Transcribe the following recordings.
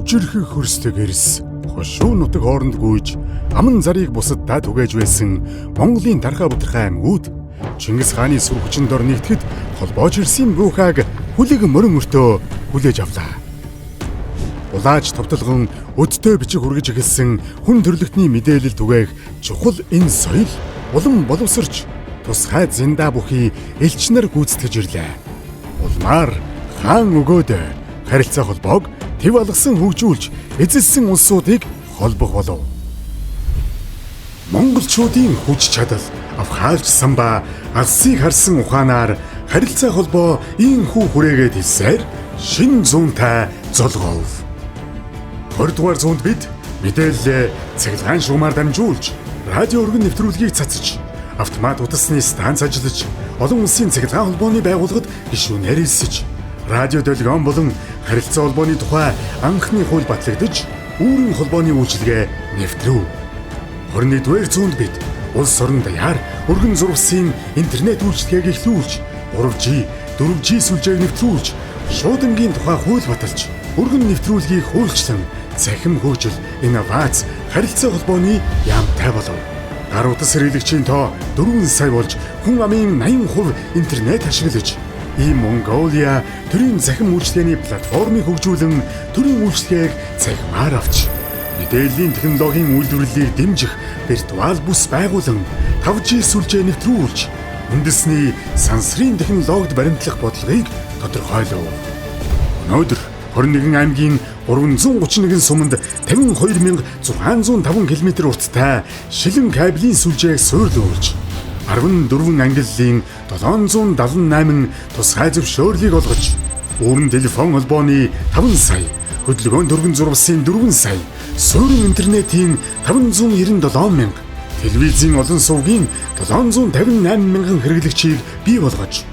Хүчирхэг хөрсдөг эрс хошуу нутаг хооронд гүйж аман зарыг бусаддаа түгээж байсан Монголын Тархай Бутархай аймагуд Чингис хааны сүр хүчин дор нэгтгэд холбоож ирсэн буухайг хүлэг мөрөн өртөө хүлээж авлаа. Улааж товтлогон өдтэй бичиг хүргэж эхэлсэн хүн төрөлхтний мэдээлэл түгээх чухал энэ соёл улам боловсрч тусгай зинда бүхий элчнэр гүйцэтгэж ирлээ. Улмаар хаан өгөөд харилцаа холбоог төв алгасан хөгжүүлж эзэлсэн улсуудыг холбох болов. Монголчуудын хүч чадал, авхаалж самба, алсыг харсан ухаанаар харилцаа холбоо ийхүү хүрээгээд хэлсээр шинэ зуунтай золгов. 20 дугаар зуунд бид мэдээллээ цахилгаан шугамаар дамжуулж, радио өргөн нэвтрүүлгийг цацаж, автомат утасны станц ажиллаж, олон улсын цахилгаан холбооны байгууллагад гишүүнээр элсэж, радио долгион болон харилцаа холбооны тухай анхны хууль батлагдаж, үүрэн холбооны үйлчилгээ нэвтрэв. 21-р зуунд бид улс орон даяар өргөн зурвасын интернет үйлчилгээг эхлүүлж, 3G, 4G сүлжээг нэвтрүүлж, шуудангийн тухай хууль баталж, өргөн нэвтрүүлгийг хуульчлан цахим хөгжил, инновац, харилцаа холбооны яамтай болов. Гар утас хэрэглэгчийн тоо 4 сая болж хүн амын 80% интернет ашиглаж, ийм Монголиа төрийн цахим үйлчилгээний платформыг хөгжүүлэн төрийн үйлчилгээг цахимаар авч, мэдээллийн технологийн үйлдвэрлэлийг дэмжих виртуал бүс байгуулан 5G сүлжээ нэвтрүүлж, үндэсний сансрын технологид баримтлах бодлогыг тодорхойлов. Өнөөдөр 21 аймгийн 331 суманд 52,605 км урттай шилэн кабелийн сүлжээг суйрлуулж, 14 ангиллын 778 тусгай зөвшөөрлийг олгож, үүрэн телефон холбооны 5 сая, хөдөлгөөн түргэн зурвасын 4 сая, суурин интернетийн 597 мянга, телевизийн олон сувгийн 758 мянган хэрэглэгчийг бий болгож,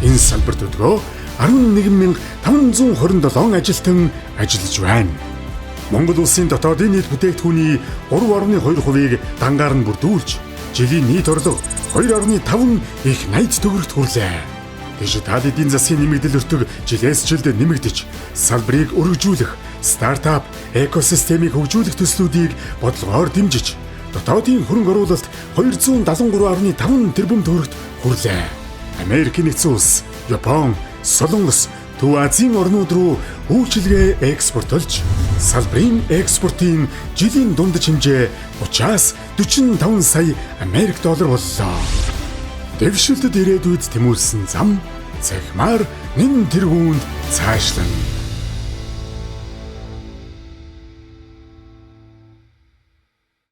энэ салбарт өдгөө 11,527 ажилтан ажиллаж байна. Монгол улсын дотоодын нийт бүтээгдэхүүний 3.2%-ийг дангаар нь бүрдүүлж, жилийн нийт орлого 2.5 их 80 төгрөгт хүрлээ. Дижитал эдийн засгийн нэмэгдэл өртөг жилээс жилд нэмэгдэж, салбарыг өргөжүүлэх, стартап, экосистемийг хөгжүүлэх төслүүдийг бодлогоор дэмжиж, дотоодын хөрөнгө оруулалт 273.5 тэрбум төгрөгт хүрлээ. Америк нэгдсэн улс, Япон, Солонгос, Төв Азийн орнууд руу үйлчилгээ экспортлж, салбарын экспортын жилийн дундаж хэмжээ 30-аас 45 сая Америк доллар боллоо. Дэвшилтэд ирээдүйд тэмүүлсэн зам цахимаар нэн тэргуунд цаашлана.